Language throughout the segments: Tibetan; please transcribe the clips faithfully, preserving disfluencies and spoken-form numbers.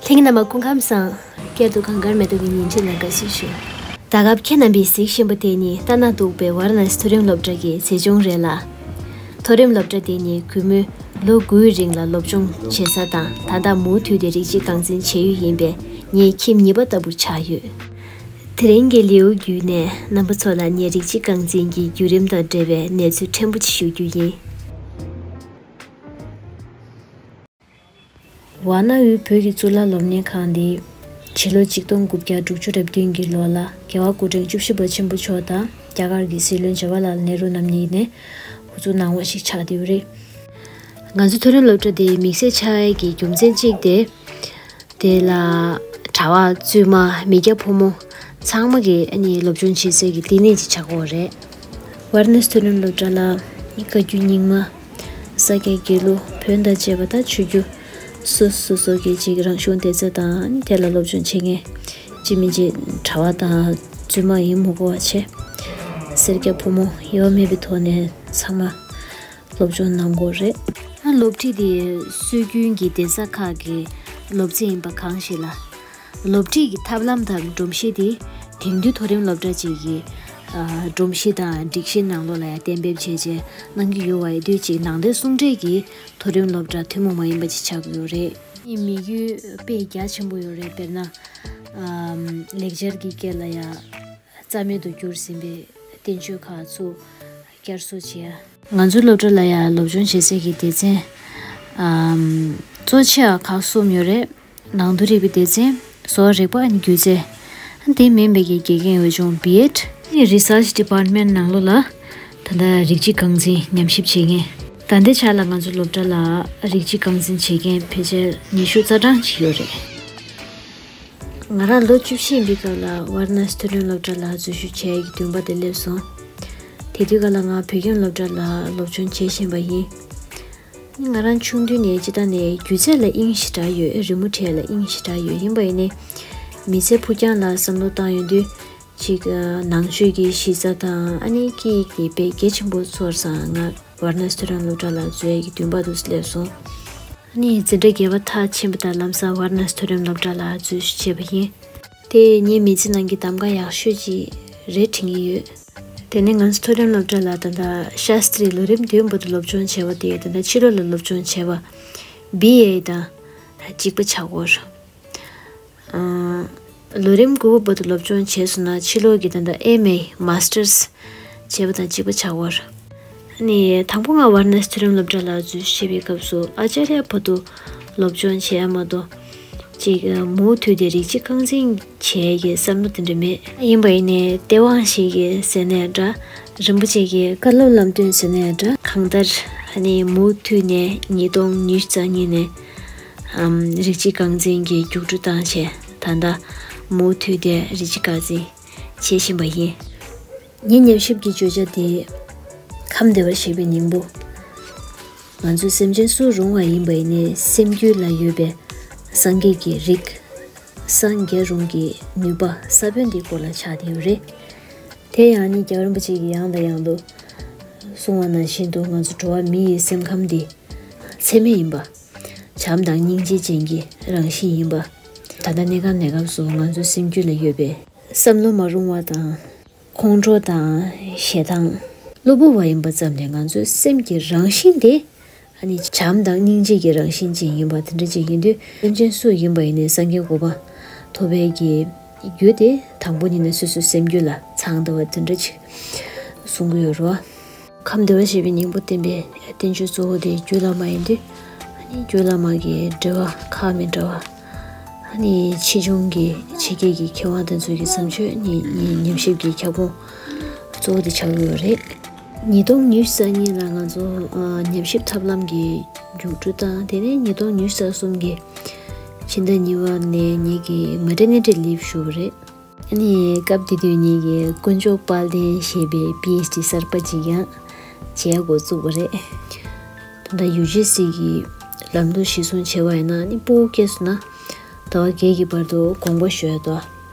ལྷན་རྒྱས་རྣམ་པ་སྐུ་ཁམས་བཟང་། བསྐྱར་དུ་གངས་དཀར་མེ་ཏོག་གི་ཉིན་བྱེད་ལ་དགའ་བསུ་ཞུ། ད་སྐབས་ཁྱེད་རྣམ་པས་གཟིགས་བཞིན་པ་དེ་ནི་ལྟ་ན་སྡུག་པའི་ཝཱ་ར་ཎ་སི་མཐོ་རིམ་སློབ་གྲྭ་གི་མཛེས་ལྗོངས་རེད་ལ། མཐོ་རིམ་སློབ་གྲྭ་དེ་ནི་གུས་མོས་ལོ་དགུའི་རིང་ལ་སློབ་སྦྱོང་བྱེད་ས་དང་། ད་ལྟ་མུ་མཐུད་དེ་རིགས་གཅིག་རྐང་འཛིན་བྱེད་ཡུལ་ཡིན་པས་ངའི་ཁྱིམ་གཉིས་པ་ལྟ་བུར་ཆགས་ཡོད། དེ་རིང་གི་ལེའུ་བརྒྱུད་ནས་རྣམ་པ་ཚོ་ལ་ངའི་རིགས་གཅིག་རྐང་འཛིན་གྱི་བརྒྱུད་རིམ་དང་འབྲེལ་བའི་གནས་ཚུལ་ཕྲན་བུ་ཅིག་ཞུ་རྒྱུ་ཡིན། ཝཱ་ཎ་ཝུའི་བོད་ཀྱི་གཙུག་ལག་སློབ་གཉེར་ཁང་འདི་ཕྱི་ལོ་ཆིག་སྟོང་དགུ་བརྒྱ་དྲུག་ཅུ་རེ་བདུན་གྱི་ལོ་ལ་རྒྱལ་བ་སྐུ་ཕྲེང་བཅུ་བཞི་པ་ཆེན་པོ་མཆོག་དང་རྒྱ་གར་གྱི་སྲིད་བློན་ཇ་ཝཱ་ལཱལ་ནེ་རུ་རྣམ་གཉིས་ནས་འགོ་འཛུགས་གནང་བ་ཞིག་ཆགས་བསྡད་ཡོད་རེད། ང་ཚོ་མཐོ་རིམ་སློབ་གྲྭ་འདི་དམིགས་བསལ་ཆགས་ཡས་ཀྱི་རྒྱུ་མཚན་གཅིག་དེ། དེ་ལ་གྲྭ་བ་བཙུན་མ་མི་སྐྱ་ཕོ་མོ་ཚང་མ་གིས་ཨ་ནི་སློབ་སྦྱོང་བྱེད་སའི་གི་བསྟི་གནས་ཅིག་ཆགས་ཀྱི་ཡོད་རེད། ཝཱ་ར་ཎ་སི་མཐོ་རིམ་སློབ་གྲྭ་ལ་བཀའ་བརྒྱུད་རྙིང་མ། ས་སྐྱ་དགེ་ལུགས་བོན་དང་བཅས་པ་དང་ཆོས་བརྒྱུད་སོ་སོ་སོ་གི་ཅིག་རང་གཞུང་བསྡད་ས་དང་ཨ་ནི་དེ་ལ་སློབ་སྦྱོང་བྱེད་མཁན་གཅིག་མིན་གཅིག་གྲྭ་བ་དང་བཙུན་མ་ཡིན་མི་དགོས་པ་བྱས། སེར་སྐྱ་ཕོ་མོ་དབྱེ་བ་མེད་པའི་ཐོག་ནས་ཚང་མ་སློབ་སྦྱོང་གནང་དགོས་རེད། ཨ་སློབ་ཁྲིད་དེ་སྲོལ་རྒྱུན་གྱི་གདན་ས་ཁག་གི་སློབ་ཚན་ཡིན་པ་གང་ཞིག་ལ། སློབ་ཁྲིད་ཀྱི་ཐབས་ལམ་དང་སྒྲོམ་གཞི་དེ་དེང་དུས་མཐོ་རིམ་སློབ་གྲྭ་ཅིག་གི་ཨ་སྒྲོམ་གཞི་དང་སྒྲིག་གཞིའི་ནང་ལོགས་ལ་ཡང་གཏན་འབེབས་བྱས་རྗེས་གནང་གི་ཡོད་པ་ཡིན་དུས་ཅིག་ནང་བསྟན་གསུང་གྲས་ཀྱི་མཐོ་རིམ་སློབ་གྲྭ་ཐུན་མོང་མ་ཡིན་པ་ཅིག་ཆགས་ཀྱི་ཡོད་རེད། དམིགས་ཡུལ་དཔེ་རྒྱ་ཆེན་པོ་ཡོད་རེད། དཔེར་ན་ཨམ་ལེགས་སྦྱར་གྱི་སྐད་ལ་ཡང་རྩ་མེད་དུ་གྱུར་ཟིན་པའི་བསྟན་བཅོས་ཁག་ཚུར་བསྐྱར་གསོ་བྱས། ང་ཚོའི་སློབ་གྲྭ་ལ་ཡང་སློབ་སྦྱོང་བྱེད་སའི་གི་སྡེ་ཚན་ཨམ་གཙོ་ཆེ་བ་ཁག་གསུམ་ཡོད་རེད། ནང་དུ་རིག་པའི་སྡེ་ཚན། བཟོ་བ་རིག་པ། ཨ་ནི་སྒྱུ་རྩལ། ཨ་ནི་དེ་མིན་པའི་གི་དགེ་རྒན་འོས་སྦྱོང་། བི་ཨེཌ། ཨ་ནི་རི་སར་ཆི་ཌི་པཱར་ཊི་མེན་ཊི་ནང་ལོགས་ལ་ད་ལྟ་རིགས་གཅིག་རྐང་འཛིན་ཉམས་ཞིབ་བྱེད་མཁན། ད་ལྟའི་ཆ་ལ་ང་ཚོའི་སློབ་གྲྭ་ལ་རིགས་གཅིག་རྐང་འཛིན་བྱེད་མཁན་ཕལ་ཆེར་ཉི་ཤུ་རྩ་གྲངས་ཅིག་ཡོད་རེད། ང་རང་ལོ་བཅུ་བཞི་ཡིན་པའི་སྐབས་ལ་ཝཱ་ར་ཎ་སི་མཐོ་རིམ་སློབ་གྲྭ་ལ་འཛུལ་ཞུགས་བྱེད་ཡག་གི་འདུན་པ་དེ་སླེབས་སོང་། དེ་དུས་སྐབས་ལ་ང་བོད་ཁྱིམ་སློབ་གྲྭ་ལ་སློབ་སྦྱོང་བྱེད་བཞིན་པ་ཡིན། ང་རང་ཆུང་དུས་ནས་སྤྱིར་བཏང་ནས་སྒྱུ་རྩལ་ལ་དབྱིངས་ཞེ་དྲག་ཡོད། རི་མོ་བྲིས་ལ་དབྱིངས་ཞེ་དྲག་ཡོད། ཡིན་པ་ཡིན་ནའི་མི་ཚེ་ཕུགས་རྒྱང་ལ་བསམ་བློ་བཏང་ཡོང་དུས་ཅིག་ནང་ཆོས་ཀྱི་གཞི་རྩ་དང་ཨ་ནི་སྐད་ཡིག་དེ་དཔེ་གལ་ཆེན་པོ་ཚོར་སོང་། ང་ཝཱ་ར་ཎ་སི་མཐོ་རིམ་སློབ་གྲྭ་ལ་འཛུལ་ཡག་གི་འདུན་པ་དེ་སླེབས་སོང་། ཨ་ནི་འཛིན་གྲྭ་བརྒྱད་པ་མཐར་ཕྱིན་པ་དང་ལམ་སང་ཝཱ་ར་ཎ་སི་མཐོ་རིམ་སློབ་གྲྭ་ལ་འཛུལ་ཞུགས་བྱས་པ་ཡིན། དེ་ངའི་མི་ཚེ་ནང་གི་གདམ་ག་ཡག་ཤོས་ཅིག་རེད་དྲན་གྱི་ཡོད། དེ་ནས་ང་ཚོ་མཐོ་རིམ་སློབ་གྲྭ་ལ་ད་ལྟ་ཤཱསྟྲི་ལོ་རིམ་བདུན་བར་དུ་སློབ་སྦྱོང་བྱས་པ་དེ་ད་ལྟ་ཕྱི་ལོགས་ལ་སློབ་སྦྱོང་བྱས་པ་བི་ཨེ་དང་གཅིག་པ་ཆགས་ཀྱི་ཡོད་རེད། ཨ་ལོ་རིམ་དགུ་པ་བར་དུ་སློབ་སྦྱོང་བྱས་སོང་ན་ཕྱི་ལོགས་ཀྱི་ད་ལྟ་ཨེམ་ཨེ་མཱས་ཊར་སི་བྱས་པ་དང་གཅིག་པ་ཆགས་ཀྱི་ཡོད་རེད། ཨ་ནི་དང་པོ་ང་ཝཱ་ར་ཎ་སི་མཐོ་རིམ་སློབ་གྲྭ་ལ་འཛུལ་ཞུགས་བྱེད་པའི་སྐབས་སུ་ཨ་ཅཱརྱ་བར་དུ་སློབ་སྦྱོང་བྱས་ཡ་མ་གཏོགས་ཅིག་མུ་མཐུད་དེ་རིགས་གཅིག་རྐང་འཛིན་བྱེད་ཡ་གི་བསམ་བློ་དེ་འདྲ་མེད། ཡིན་པ་ཡིན་ནའི་སྟེས་དབང་ཞིག་གིས་ཟེར་ནའི་འདྲ། རིན་པོ་ཆེ་གི་བཀའ་སློབ་ལམ་སྟོན་ཟེར་ནའི་འདྲ། གང་ལྟར་ཨ་ནི་མུ་མཐུད་ནས་ཉིས་སྟོང་ཉི་ཤུ་རྩ་གཉིས་ནས་ཨམ་རིགས་གཅིག་རྐང་འཛིན་གྱི་རྒྱུགས་སྤྲོད་བཏང་བྱས་ད་ལྟ་མུ་མཐུད་དེ་རིགས་གཅིག་རྐང་འཛིན་བྱེད་བཞིན་པ་ཡིན། ངའི་ཉམས་ཞིབ་ཀྱི་བརྗོད་བྱ་དེ་ཁམས་བདེ་བར་གཤེགས་པའི་སྙིང་པོ། ང་ཚོ་སེམས་ཅན་སུ་རུང་བ་ཡིན་པ་ཡིན་ནའི་སེམས་རྒྱུད་ལ་ཡོད་པའི་སངས་རྒྱས་ཀྱི་རིགས། སངས་རྒྱས་རུང་གི་ནུས་པ་ས་བོན་དེའི་སྐོར་ལ་ཆགས་བསྡད་ཡོད་རེད། དེ་ཡང་ནི་རྒྱལ་བ་རིན་པོ་ཆེ་གིས་ཡང་དང་ཡང་དུ་གསུངས་པ་ནང་བཞིན་དུ་ང་ཚོ་འགྲོ་བ་མི་ཡི་སེམས་ཁམས་འདི་ཚད་མེད་ཡིན་པ། བྱམས་དང་སྙིང་རྗེ་ཅན་གྱི་རང་བཞིན་ཡིན་པ། ད་ལྟ་གནས་སྐབས་ནས་སྐབས་སུ་ང་ཚོའི་སེམས་རྒྱུད་ལ་ཡོད་པའི་བསམ་བློ་མ་རུང་བ་དང་། ཁོང་ཁྲོ་དང་ཞེ་སྡང་། གློ་བུར་བ་ཡིན་པ་ཙམ་ལས་ང་ཚོའི་སེམས་ཀྱི་རང་བཞིན་དེ་ཨ་ནི་བྱམས་དང་སྙིང་རྗེ་གི་རང་བཞིན་ཅན་ཡིན་པ་དེ་འདྲ་ཅིག་ཡིན་དུས་སེམས་ཅན་སུ་ཡིན་པ་ཡིན་ནའི་སངས་རྒྱས་གོ་འཕང་ཐོབ་པའི་གི་རྒྱུ་དེ་དང་པོ་ཉིད་ནས་སོ་སོའི་སེམས་རྒྱུད་ལ་ཚང་བསྡད་པ་དེ་འདྲ་ཅིག་གསུང་གི་ཡོད་རེད་བ། ཁམས་བདེ་བར་གཤེགས་པའི་སྙིང་པོ་བསྟན་པའི་བསྟན་བཅོས་གཙོ་བོ་དེ་རྒྱུད་བླ་མ་ཡིན་དུས་ཨ་ནི་རྒྱུད་བླ་མ་གི་འགྲེལ་པ་ཁག་མི་འདྲ་བ། ཨ་ནི་ཕྱིས་འབྱུང་གི་ཕྱི་རྒྱལ་གྱི་མཁས་དབང་དེ་ཚོ་གི་བརྩམས་ཆོས་ནི་ཉི་ཉམས་ཞིབ་ཀྱི་ཁྱབ་ཁོངས་གཙོ་བོ་དེ་ཆགས་ཡོད་རེད། ཉིས་སྟོང་ཉི་ཤུ་རྩ་གཉིས་ལ་ང་ཚོ་ཨ་ཉམས་ཞིབ་ཐབས་ལམ་གྱི་རྒྱུགས་སྤྲོད་དང་དེ་ནས་ཉིས་སྟོང་ཉི་ཤུ་རྩ་གསུམ་གྱི་ཕྱི་ཟླ་གཉིས་པ་ནས་ངེད་ཀྱི་མ་ཊར་ནི་ཊི་ལིབ་ཞུ་བ་རེད། ཨ་ནི་སྐབས་དེ་དུས་ངེད་ཀྱི་དཀོན་མཆོག་དཔལ་ལྡན་ཞེས་པའི་པི་ཨེཆ་ཌི་གསར་པ་ཅིག་ཡང་བྱས་འགོ་བཙུགས་པ་རེད། ད་ལྟ་ཡུ་ཇི་སི་གི་ལམ་ལུགས་གཞིར་བཟུང་བྱས་པ་ཡིན་ན་ནི་སྤུ་གུ་སྐྱེས་སོང་ན་ཟླ་བ་བརྒྱད་ཀྱི་བར་དུ་དགོངས་པ་ཞུ་ཡ་འདུག་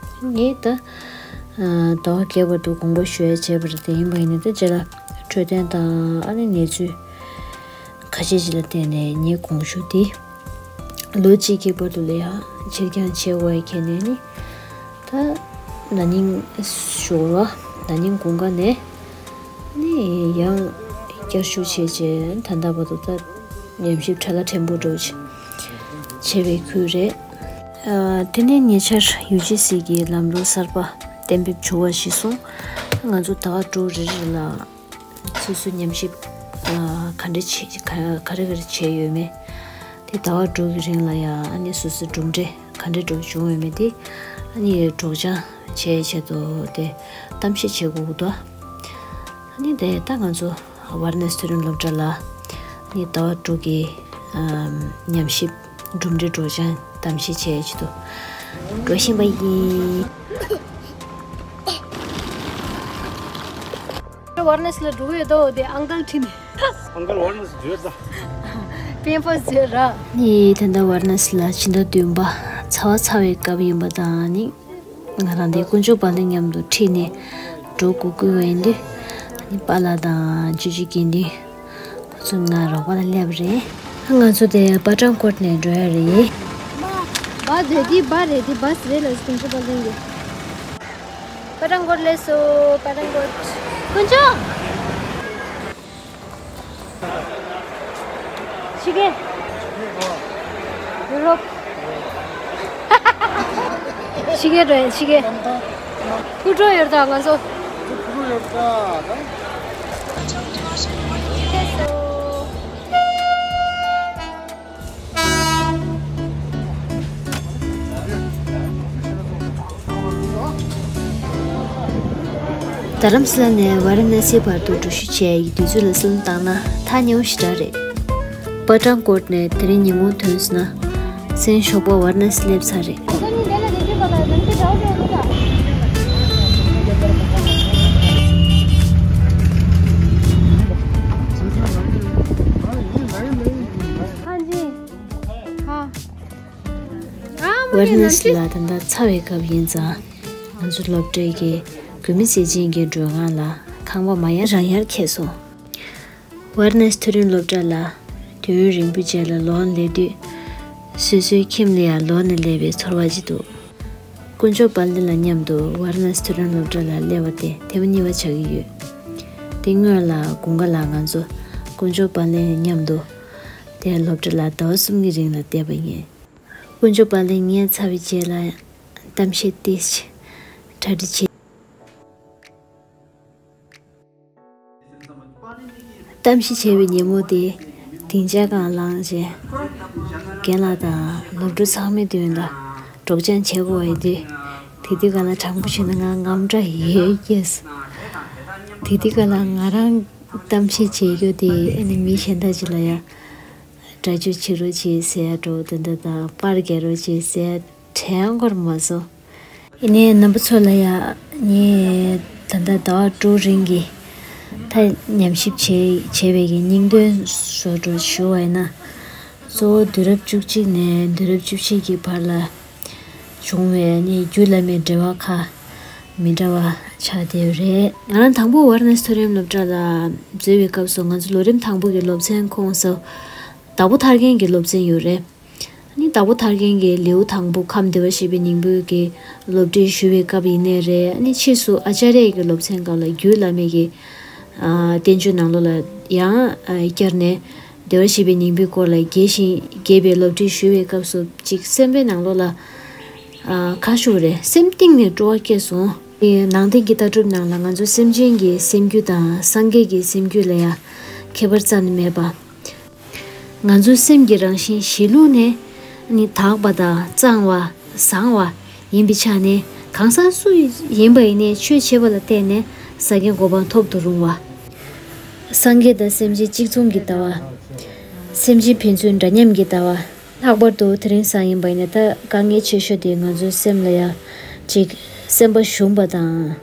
ངས་ད་ཨ་ཟླ་བ་བརྒྱད་བར་དུ་དགོངས་པ་ཞུ་ཡ་བྱས་པ་རེད། དེ་ཡིན་པ་ཡིན་ན་ད་རྗེས་ལ་འཕྲོད་བསྟེན་དང་ཨ་ནི་གནས་ཚུལ་ཁ་ཤས་ཅིག་ལ་བརྟེན་ནས་ངའི་དགོངས་ཞུ་དེ་ ལོ་གཅིག་གི་བར་དུ་ལ་ཡ་ཕྱིར་འགྱངས་བྱས་པ་ཡི་ཁྱེད་ནས་ནི། ད་ན་ནིང་ཞོར་བ་ན་ནིང་དགུན་ཁ་ནས་ནི་ཡང་བསྐྱར་ཞུ་བྱས་རྗེས་ད་ལྟ་བར་དུ་ད་ཉམས་ཞིབ་ཕྲ་ལ་ཕྲན་བུ་འགྲོ་བྱས་བྱས་པའི་ཁུལ་རེད། ཨ། དེ་ནས་ཉེ་ཆར་ཡུ་ཇི་སི་གི་ལམ་ལུགས་གསར་པ་གཏན་འབེབས་བྱུང་བ་གཞིར་བཟུང་ང་ཚོ་ཟླ་བ་དྲུག་རེ་རེ་ལ། སོ་སོའི་ཉམས་ཞིབ་ཨ་ག་འདྲ་བྱེད་ག་ག་རེ་ག་རེ་བྱས་ཡོད་མེད། དེ་ཟླ་བ་དྲུག་གི་རིང་ལ་ཡང་ཨ་ནི་སོ་སོའི་གྲུབ་འབྲས་ག་འདྲ་འགྲོ་བྱུང་ཡོད་མེད་དེ་ཨ་ནི་སྒྲོག་སྦྱང་བྱས་བྱས་དུ་དེ་གཏམ་བཤད་བྱེད་དགོས་ཀྱི་འདུག་ཨ་ནི་དེ་ད་ང་ཚོ་ཝར་ནེ་སི་མཐོ་རིམ་སློབ་གྲྭ་ལ་ཨ་ནི་ཟླ་བ་དྲུག་གི་ཨམ་ཉམས་ཞིབ་གྲུབ་འབྲས་སྒྲོག་སྦྱང་གཏམ་བཤད་བྱས་བྱས་དུ་འགྲོ་བཞིན་པ་ཡིན། ཝར་ནེ་སི་ལ་འགྲོ་གི་ཡོད་དོ། དེ་ཨང་ཀལ་ཁྲིད་ནས། ཨང་ཀལ་ཝར་ནེ་སི་བརྗོད་ད། པེན་ཕོ་བརྗོད་ར། ནི་ད་ལྟ་ཝར་ནེ་སི་ལ་ཕྱི་ཟླ་བདུན་པ་ཚ་བ་ཚ་བའི་སྐབས་ཡིན་པ་དང་ནི། ང་རང་དེ་དཀོན་མཆོག་དཔལ་ལྡན་མཉམ་དུ་ཁྲིད་ནས་འགྲོ་དགོས་དགོས་པ་ཡིན་དུས། ནི་པཱ་ལགས་དང་ཅོ་ཅོ་དགེ་འདུན། ཁོ་ཚོ་ང་རོགས་པ་ལ་སླེབས་རེད། ང་ཚོ་དེ་པ་ཀྲང་ཀོཊ་ནས་འགྲོ་ཡ་རེད། བ་རེད་དེ་བ་རེད་དེ་བ་སི་རེད་ལ་དཀོན་མཆོག་དཔལ་ལྡན་གྱི། པ་ཀྲང་ཀོཊ་སླེབས་སོང་། པ་ཀྲང་ཀོཊ། དཀོན་མཆོག་ཕྱི་རྒྱལ། ཡུ་རོབ། ཕྱི་རྒྱལ་འགྲོ་ཡ་ཕྱི་རྒྱལ། ཕུ་འགྲོ་ཡོད་ད་ང་ཚོ། རྡ་རམ་ས་ལ་ནས་ཝཱ་ར་ཎ་སིའི་བར་དུ་འགྲུལ་བཞུད་བྱས་ཡི་དུས་ཚོད་ལ་བསམ་བློ་བཏང་ན་ཐག་ཉེ་བོ་ཞེ་དྲག་རེད། པ་ཀྲང་ཀོཊ་ནས་དེ་རིང་ཉིན་གུང་ཐོན་སོང་ན་མཚན་ཞོགས་པ་ཝཱ་ར་ཎ་སི་སླེབས་ཚར་རེད། ཝཱ་ར་ཎ་སི་ལ་ད་ལྟ་ཚ་བའི་སྐབས་ཡིན་ཙང་ང་ཚོ་སློབ་གྲྭའི་གི་བོད་མི་སེར་ཆེན་གྱི་མགྲོན་ཁང་ལ་ཁང་པ་མ་ཡར་རང་ཡར་ཁེལ་སོང་། ཝཱ་ར་ཎ་སི་མཐོ་རིམ་སློབ་གྲྭ་ལ་དུས་ཡུན་རིང་པོའི་རྗེས་ལ་ལོག་སླེབས་དུས། སོ་སོའི་ཁྱིམ་ལ་ཡང་ལོག་ནས་སླེབས་པའི་ཚོར་བ་ཅིག་འདུག་དཀོན་མཆོག་དཔལ་ལྡན་ལགས་མཉམ་དུ་ཝཱ་ར་ཎ་སི་མཐོ་རིམ་སློབ་གྲྭ་ལ་སླེབས་པ་དེ་ཐེངས་མ་གཉིས་པ་ཆགས་ཀྱི་ཡོད། དེ་སྔོན་ལ་དགུན་ཁ་ལ་ང་ཚོ་དཀོན་མཆོག་དཔལ་ལྡན་མཉམ་དུ་དེ་སློབ་གྲྭ་ལ་ཟླ་བ་གསུམ་གྱི་རིང་ལ་བསྡད་པ་ཡིན། དཀོན་མཆོག་དཔལ་ལྡན་ངའི་ཚ་བའི་རྗེས་ལ་གཏམ་བཤད་ཏོག་ཙམ་གྲ་སྒྲིག་བྱས། གཏམ་བཤད་བྱས་པའི་ཉིན་མོ་དེ་སྡིངས་ཆ་སྒང་ལངས་རྗེས། རྒན་ལགས་དང་སློབ་ཕྲུག་ཚང་མའི་མདུན་ལ་སྒྲོག་སྦྱང་བྱེད་དགོས་པ་ཡིན་དུས། དེ་དུས་སྒང་ལ་དྲང་པོ་བྱས་ན་ང་དངངས་སྐྲག་ཡོད་སྐྱེས་སོང་། དེ་དུས་སྒང་ལ་ང་རང་གཏམ་བཤད་བྱེད་རྒྱུ་དེ་ཨ་ནི་མི་གཞན་དག་ཅིག་ལ་ཡང་སྒྲ་སྒྱུར་བྱེད་རོགས་བྱེད་ཟེར་ཡ་འདྲ་བོ་དེ་འདྲ་དང་པར་རྒྱག་རོགས་བྱེད་ཟེར་ཡ་དྲན་འགོར་མ་སོང་། ཡིན་ནའི་རྣམ་པ་ཚོ་ལ་ཡ་ངས་ད་ལྟ་ཟླ་བ་དྲུག་རིང་གི་མཐའ་ཉམས་ཞིབ་བྱས་བྱས་པའི་གི་སྙིང་དོན་བཟོ་འདྲ་ཞུ་བ་ཡིན་ན། གཙོ་བོ་དུས་རབས་བཅུ་གཅིག་ནས་དུས་རབས་བཅུ་བཞི་གི་བར་ལ་བྱུང་བའི་ནི་རྒྱུད་བླ་མའི་འགྲེལ་པ་ཁག་མི་འདྲ་བ་ཆགས་བསྡད་ཡོད་རེད། ང་རང་དང་པོ་ཝཱ་ར་ཎ་སི་མཐོ་རིམ་སློབ་གྲྭ་ལ་འཛུལ་བའི་སྐབས་སུ་ང་ཚོ་ལོ་རིམ་དང་པོ་གི་སློབ་ཚན་ཁོངས་སུ་དྭགས་པོ་ཐར་རྒྱན་གྱི་སློབ་ཚན་ཡོད་རེད། ནི་དྭགས་པོ་ཐར་རྒྱན་གྱི་ལེའུ་དང་པོ་ཁམས་བདེ་བར་གཤེགས་པའི་སྙིང་པོའི་གི་སློབ་ཁྲིད་ཞུ་བའི་སྐབས་ཡིན་ནའི་རེད། ནི་ཕྱིས་སུ་ཨ་ཅཱརྱ་ཡི་གི་སློབ་ཚན་སྐབས་ལ་རྒྱུད་བླ་མའི་གི་ཨ་བསྟན་བཅོས་ནང་ལོགས་ལ་ཡང་ཨ་བསྐྱར་ནས་བདེ་བར་གཤེགས་པའི་སྙིང་པོའི་སྐོར་ལ་རྒྱས་ཤིང་རྒྱས་པའི་སློབ་ཁྲིད་ཞུ་བའི་སྐབས་སུ་ཅིག་སེམས་པའི་ནང་ལོགས་ལ་ཨ་ཁ་ཤུགས་རེད། སེམས་གཏིང་ནས་སྤྲོ་བ་སྐྱེས་སོང་། ནི་ནང་བསྟན་གྱི་ལྟ་གྲུབ་ནང་ལ་ང་ཚོ་སེམས་ཅན་གྱི་སེམས་རྒྱུད་དང་སངས་རྒྱས་ཀྱི་སེམས་རྒྱུད་ལ་ཡང་ཁྱད་པར་རྩ་ནས་མེད་པ། ང་ཚོའི་སེམས་ཀྱི་རང་བཞིན་གཞི་ལུགས་ནས་ནི་དག་པ་དང་གཙང་བ་བཟང་བ་ཡིན་པའི་ཆ་ནས་གང་ཟག་སུ་ཡིན་པ་ཡིན་ནའི་ཆོས་བྱེད་པ་ལ་བརྟེན་ནས་ས་དགེ་གོ་འཕང་ཐོབ་ཏུ་རུང་བ། སངས་རྒྱས་དང་སེམས་ཅན་གཅིག་མཚུངས་ཀྱི་ལྟ་བ། སེམས་ཅན་ཕན་ཚུན་འདྲ་མཉམ་གྱི་ལྟ་བ། ལྷག་པར་དུ་དེ་རིང་སང་ཡིན་པ་ཡིན་ན་ད་དཀའ་ངལ་ཆེ་ཤོས་དེ་ང་ཚོའི་སེམས་ལ་ཡང་ཅིག་སེམས་པ་ཞུམ་པ་དང་།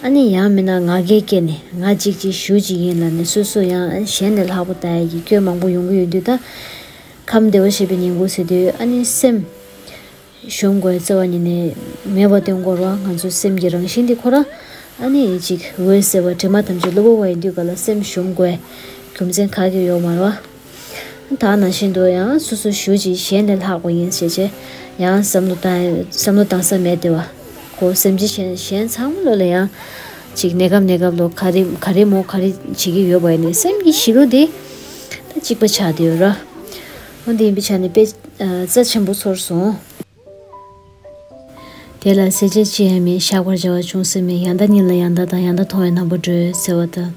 ཨ་ནི་ཡང་མིན་ན་ང་རྒྱལ་སྐྱེས་ནས་ང་གཅིག་ཅིག་ཞུ་ཅིག་ཡིན་ལབ་ནས་སོ་སོ་ཡང་གཞན་ལས་ལྷག་པོ་ལྟ་ཡ་གི་སྐྱོན་མང་པོ་ཡོང་གི་ཡོད་དུས་ད། ཁམས་བདེ་བར་གཤེགས་པའི་སྙིང་པོ་ཟེར་དུས་ཨ་ནི་སེམས་ཞུམ་དགོས་རྩ་བ་ཉིད་ནས་མེད་པ་སྟོན་དགོས་ར། ང་ཚོ་སེམས་ཀྱི་རང་བཞིན་དེ་ཁོ་རང་ཨ་ནི་ཅིག་འོད་གསལ་བ་དྲི་མ་ཐམས་ཅད་གློ་བུར་བ་ཡིན་དུས་ག་ལ་སེམས་ཞུམ་དགོས་རྒྱུ་མཚན་ག་གེ་ཡོད་མ་རེད་བ། ད་ནང་བཞིན་དུ་ཡང་སོ་སོ་ཞུ་ཅིག་གཞན་ལས་ལྷག་པ་ཡིན་ཞེས་བྱས་ཡང་བསམ་བློ་བཏང་བསམ་བློ་བཏང་ས་མེད་དེ་བ། ཁོ་སེམས་ཅན་གཞན་གཞན་ཚང་མ་ལོ་ལ་ཡང་ཅིག་གནས་སྐབས་གནས་སྐབས་ལོ་ག་རེ་ག་རེ་མོ་ག་རེ་བྱེད་ཀྱི་ཡོད་པ་ཡིན་ནའི་སེམས་ཀྱི་གཞི་ལུགས་དེ་ད་གཅིག་པ་ཆགས་བསྡད་ཡོད་ར། འོ་འདི་ཡིན་པའི་ཆ་ནས་དཔེ་རྩ་ཆེན་པོ་ཚོར་སོང་། དེ་ལ་ཟད་བྱེད་ཅི་ཡང་མེད། བཞག་པར་བྱ་བ་ཅུང་ཟད་མེད། ཡང་དག་ཉིད་ལ་ཡང་དག་དང་། ཡང་དག་མཐོང་བས་རྣམ་པར་གྲོལ་ཟེར་བ་ལྟར།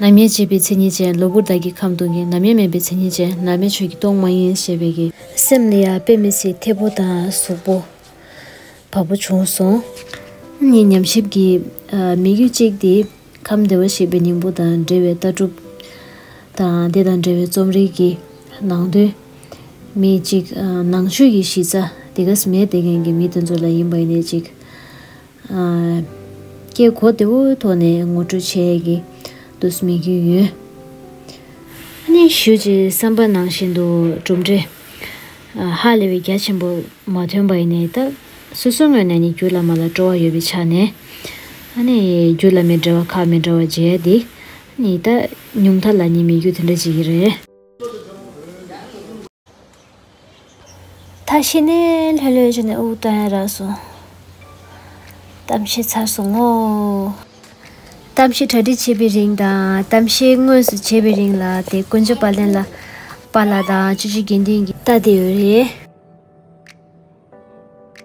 ནམ་ཡང་བརྗེད་པའི་མཚན་ཉིད་ཅན། གློ་བུར་བདག་གི་ཁམས་སྟོང་གི། ནམ་ཡང་མེད་པའི་མཚན་ཉིད་ཅན། ནམ་ཡང་ཆོས་ཀྱིས་སྟོང་མ་ཡིན་ཞེས་པའི་གི་སེམས་ལ་ཡང་དཔེ་མི་སྲིད་མཐེ་བོ་དང་གཟུགས་པོ་བབ་པོ་བྱུང་སོང་། ནི་ཉམས་ཞིབ་ཀྱི་མི་རྒྱུད་གཅིག་དེ་ཁམས་བདེ་བར་གཤེགས་པའི་སྙིང་པོ་དང་འབྲེལ་བའི་ལྟ་གྲུབ་དང་དེ་དང་འབྲེལ་བའི་རྩོམ་རིག་གི་ནང་དོན། མི་གཅིག་ནང་ཆོས་ཀྱི་གཞི་རྩ་དེ་ག་སེ་མེད་དེ་མཁན་གྱི་མི་དེ་ཚོ་ལ་ཡིན་པ་ཡིན་ནའི་གཅིག་སྐད་གོ་བདེ་བོའི་ཐོག་ནས་ངོ་སྤྲོད་བྱེད་ཀྱི་འདུག་སེ་མི་རྒྱུད་ཡོད། ཨ་ནི་ཞུ་ཅིག་བསམ་པ་ནང་བཞིན་དུ་གྲུབ་འབྲས་ཧ་ལས་པའི་རྒྱ་ཆེན་པོ་མ་ཐོན་པ་ཡིན་ནའི་ད་སོ་སོའི་ངོས་ནས་ནི་རྒྱུད་བླ་མ་ལ་སྤྲོ་བ་ཡོད་པའི་ཆ་ནས་ཨ་ནི་རྒྱུད་བླ་མའི་འགྲེལ་བ་ཁག་མི་འདྲ་བ་མཇལ་ཏེ་ནི་ད་ཉུང་མཐའ་ལ་ནི་མི་རྒྱུད་དེ་འདྲ་ཅིག་ཡིན་རེད། ད་ཤི་ནས་ལྷོད་ལྷོད་བྱས་ནས་དབུགས་བཏང་ཡ་རག་སོང་། གཏམ་བཤད་ཚར་སོང་ངོ་། གཏམ་བཤད་གྲ་སྒྲིག་བྱེད་པའི་རིང་དང་གཏམ་བཤད་དངོས་སུ་བྱེད་པའི་རིང་ལ་དེ་དཀོན་མཆོག་དཔལ་ལྡན་ལ་དཔལ་ལྷ་དང་ཆུ་བཞི་དགེ་འདུན་གྱིས་ལྟ་བསྡད་ཡོད་རེད།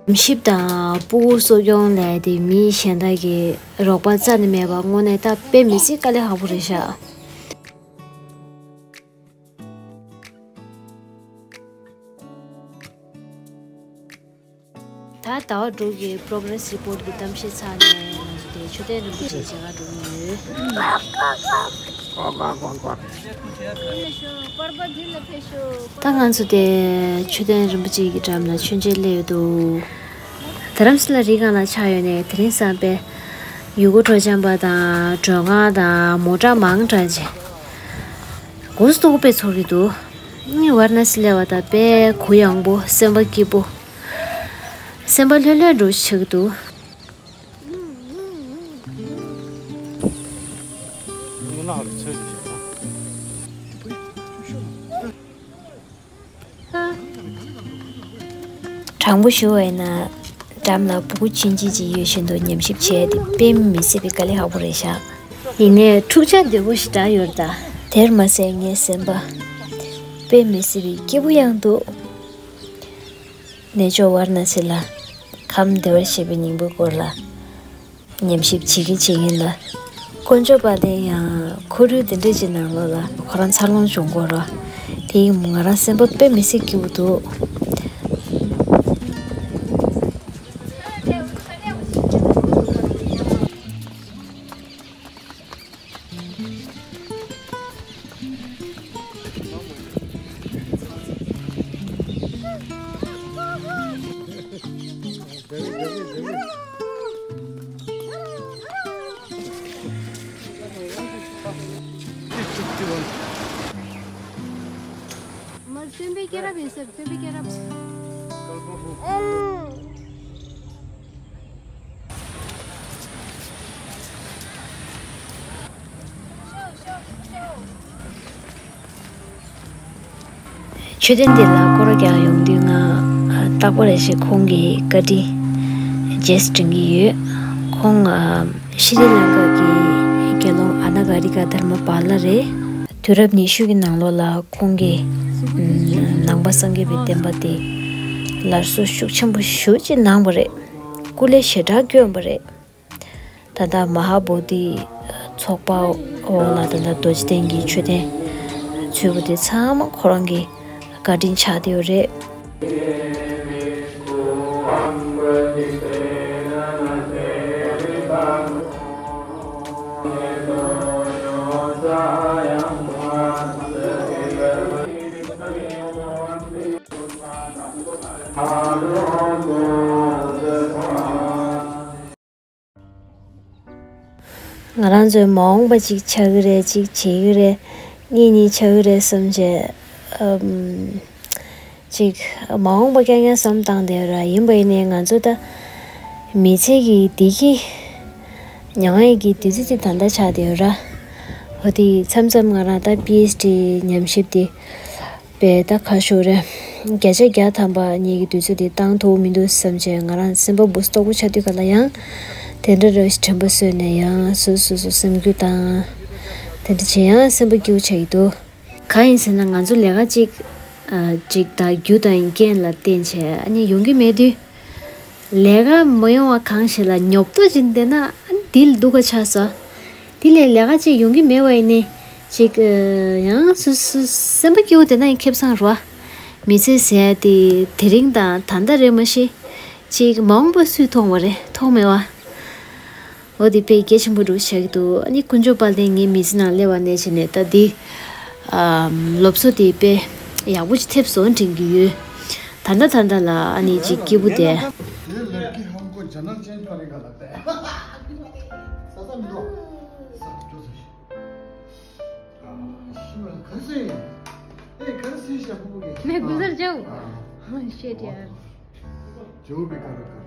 ཉམས་ཞིབ་དང་ཕྲུ་གུ་གསོ་སྐྱོང་ལས་དེ་མི་གཞན་དག་གི་རོགས་པ་རྩ་ནས་མེད་པ་དངོས་གནས་ད་དཔེ་མི་སྲིད་དཀའ་ལས་ཁག་པོ་རེད་ཤག་ད་ཟླ་བ་དྲུག་གི་progress report གི་གཏམ་བཤད་ཚར་ནས་ང་ཚོ་དེ་མཆོད་རྟེན་རིན་པོ་ཆེའི་མཇལ་ཁ་འགྲོ་གི་ཡོད། ད་ང་ཚོ་དེ་མཆོད་རྟེན་རིན་པོ་ཆེ་གི་འགྲམ་ལ་མཆོད་མཇལ་སླེབས་ཡོད་འདུག་རྡ་རམ་ས་ལ་རི་སྒང་ལ་ཆགས་ཡོད་ནས་དེ་རིང་བསམ་པས་ཡུལ་སྐོར་སྤྲོ་འཆམ་པ་དང་མགྲོན་ཁང་དང་མོ་ཊ་མང་དྲགས་རྗེས་གོ་སྟོག་པའི་ཚོར་གྱི་འདུག་ཝཱ་ར་ཎ་སི་སླེབས་པ་དང་དཔེ་གུ་ཡངས་པོ་སེམས་པ་སྐྱིད་པོ། སེམས་པ་ལྷོད་ལྷོད་འགྲོ་ཆགས་འདུག་དྲང་པོ་ཞུ་བ་ཡིན་ན། འགྲམ་ལ་ཕྲུ་གུ་ཆུང་ཆུང་ཅིག་ཡོད་བཞིན་དུ་ཉམས་ཞིབ་བྱས་ཏེ་དཔེ་མི་སྲིད་པའི་དཀའ་ལས་ཁག་པོ་རེད་ཤག་ཡིན་ནའི་འཁྲུག་ཆ་དོད་པོ་ཞིག་དྲག་ཡོད་རེད་ད། དེར་མ་ཟད་ངའི་སེམས་པ་དཔེ་མི་སྲིད་པའི་སྐྱིད་པོ་ཡང་འདུག་གནས་མཆོག་ཝཱ་ར་ཎ་སི་ལ་ཁམས་བདེ་བར་གཤེགས་པའི་སྙིང་པོའི་སྐོར་ལ་ཉམས་ཞིབ་བྱེད་ཀྱིན་བྱེད་ཀྱིན་ལ། དཀོན་མཆོག་དཔལ་ལྡན་ཡང་ཁོར་ཡུག་འདི་འདྲ་ཅིག་ནང་ལོགས་ལ་ཁོ་རང་འཚར་ལོངས་བྱུང་གོ་ར། དེ་ཡིན་ང་རང་སེམས་པ་དཔེ་མི་སྲིད་སྐྱིད་པོ་འདུག་མ་སྟོན་པའི་སྐྱེས་རབས་ཡིན་ཟེར་སྟོན་པའི་སྐྱེས་རབས། མཆོད་རྟེན་འདི་ལ་སྐོར་ར་རྒྱག་ཡོང་དུས་ང་རྟག་པར་རེ་ཞིག་ཁོང་གི་བཀའ་དྲིན་རྗེས་སུ་དྲན་གྱི་ཡོད། ཁོང་ཤྲི་ལང་ཀ་གི་དགེ་སློང་ཨ་ན་ག་རི་ཀ་དྷརྨ་པཱ་ལ་རེད། དུས་རབས་ཉི་ཤུ་གི་ནང་ལོགས་ལ་ཁོང་གིས་ནང་པ་སངས་རྒྱས་པའི་བསྟན་པ་དེ་སླར་གསོ་ཤུགས་ཆེན་པོ་ཞེ་ཅིག་གནང་བ་རེད། སྐུ་ལས་ཞེ་དྲག་བསྐྱོན་པ་རེད། ད་ལྟ་མ་ཧཱ་བོ་དྷི་ཚོགས་པ་འོག་ལ་ད་ལྟ་རྡོ་རྗེ་གདན་གྱི་མཆོད་རྟེན་ཚུད་པ་དེ་ཚང་མ་ཁོ་རང་གི་བཀའ་དྲིན་ཆགས་བསྡད་ཡོད་རེད། ང་རང་ཚོའི་མ་འོངས་པ་ཅིག་ཆགས་ཀྱི་རེད། ཅིག་བྱེད་ཀྱི་རེད། གཉིས་གཉིས་ཆགས་ཀྱི་རེད་བསམ་བྱས། ཨམ། ཅིག་མ་འོངས་པ་རྐྱང་རྐྱང་བསམ་བཏང་བསྡད་ཡོད་ར། ཡིན་པ་ཡིན་ནའི་ང་ཚོ་ད་མི་ཚེ་གི་བདེ་སྐྱིད་མྱང་ཡས་ཀྱི་དུས་ཚོད་ཅིག་ད་ལྟ་ཆགས་བསྡད་ཡོད་ར། འོ་དེ་མཚམས་མཚམས་ང་རང་ད་པི་ཨེཆ་ཌི་ཉམས་ཞིབ་དེ། པས་ད་ཁ་ཤོར་རེད། བརྒྱ་ཆ་བརྒྱ་ཐམ་པ་ངེད་ཀྱི་དུས་ཚོད་འདི་བཏང་ཐུབ་མི་འདུག་བསམ་བྱས། ང་རང་སེམས་པ་འབུ་སྟོག་པོ་ཆགས་དུས་ག་ལ་ཡང་དེ་འདྲ་རེ་དྲན་པ་གསོས་ནས་ཡང་སོ་སོ་སོ་སེམས་འགུལ་བཏང་། དེ་འདྲ་བྱས་ཡང་སེམས་པ་སྐྱིད་པོ་ཆགས་ཀྱི་འདུག་གང་ཡིན་ཟེར་ན། ང་ཚོ་ལས་ཀ་གཅིག་ཨ་གཅིག་ད་རྒྱུ་དང་རྐྱེན་ལ་བརྟེན་བྱས་ཨ་ནི་ཡོང་གི་མེད་དུས། ལས་ཀ་མ་ཡོང་བ་གང་ཞིག་ལ་ཉོབ་ཏོ་ཅིག་བསྡད་ན་ཨ་ནི་དེ་ལ་སྡུག་ག་ཆགས་སོ། དེ་ལས་ལས་ཀ་ཅིག་ཡོང་གི་མེད་པ་ཡིན་ནའི་ཅིག་ཨ་ཡང་སོ་སོ་སེམས་པ་སྐྱིད་པོ་བསྡད་ན་ཡང་ཁེ་བཟང་རེད་བ། མི་ཚེ་ཟེར་ཡ་དེ་དེ་རིང་དང་ད་ལྟ་རེད་མ་གཞི། ཅིག་མ་འོངས་པ་སུས་མཐོང་བ་རེད། མཐོང་མེད་བ། འོ་དེ་དཔེ་གལ་ཆེན་པོ་འདྲ་བོ་ཆགས་ཀྱི་འདུག་ཨ་ནི་དཀོན་མཆོག་དཔལ་ལྡན་ངའི་མི་ཚེ་ནང་སླེབས་པ་ནས་བྱས་ནས་ད་འདི་ཨམ་སློབ་གསོ་དེ་དཔེ་ཡག་པོ་ཅིག་ཐེབས་སོང་དྲན་གྱི་ཡོད། ད་ལྟ་ད་ལྟ་ལ་ཨ་ནི་ཅིག་སྐྱིད་པོ་བསྡད། ये लड़की हमको जन्नत चेंज करने का लगता है। सच में दो। सब जो सच। हाँ, शिमला घर से। ए, घर से ही हमको ये। मैं गुजर जाऊँ? हाँ। हाँ, shit यार। जो भी करो, करो।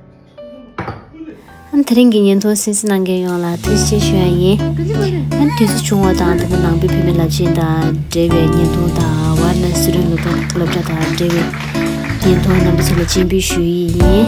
ཨ་ནི་དེ་རིང་གི་བརྙན་ཐུང་གསན་གཟིགས་གནང་མཁན་ཡོངས་ལ་ཐུགས་རྗེ་ཆེ་ཞུ་ཡ་ཡིན། ཨ་ནི་དུས་ཚོད་བྱུང་བ་དང་དེ་ནས་ནང་པའི་བུད་མེད་རླབས་ཆེན་དང་འབྲེལ་བའི་བརྙན་ཐུང་དང་ཝར་ན་སི་རིང་སློབ་གྲྭ་སློབ་གྲྭ་དང་འབྲེལ་བའི་བརྙན་ཐུང་རྣམ་པ་ཚོ་ལ་སྤྱན་འབུལ་ཞུ་ཡི་ཡིན།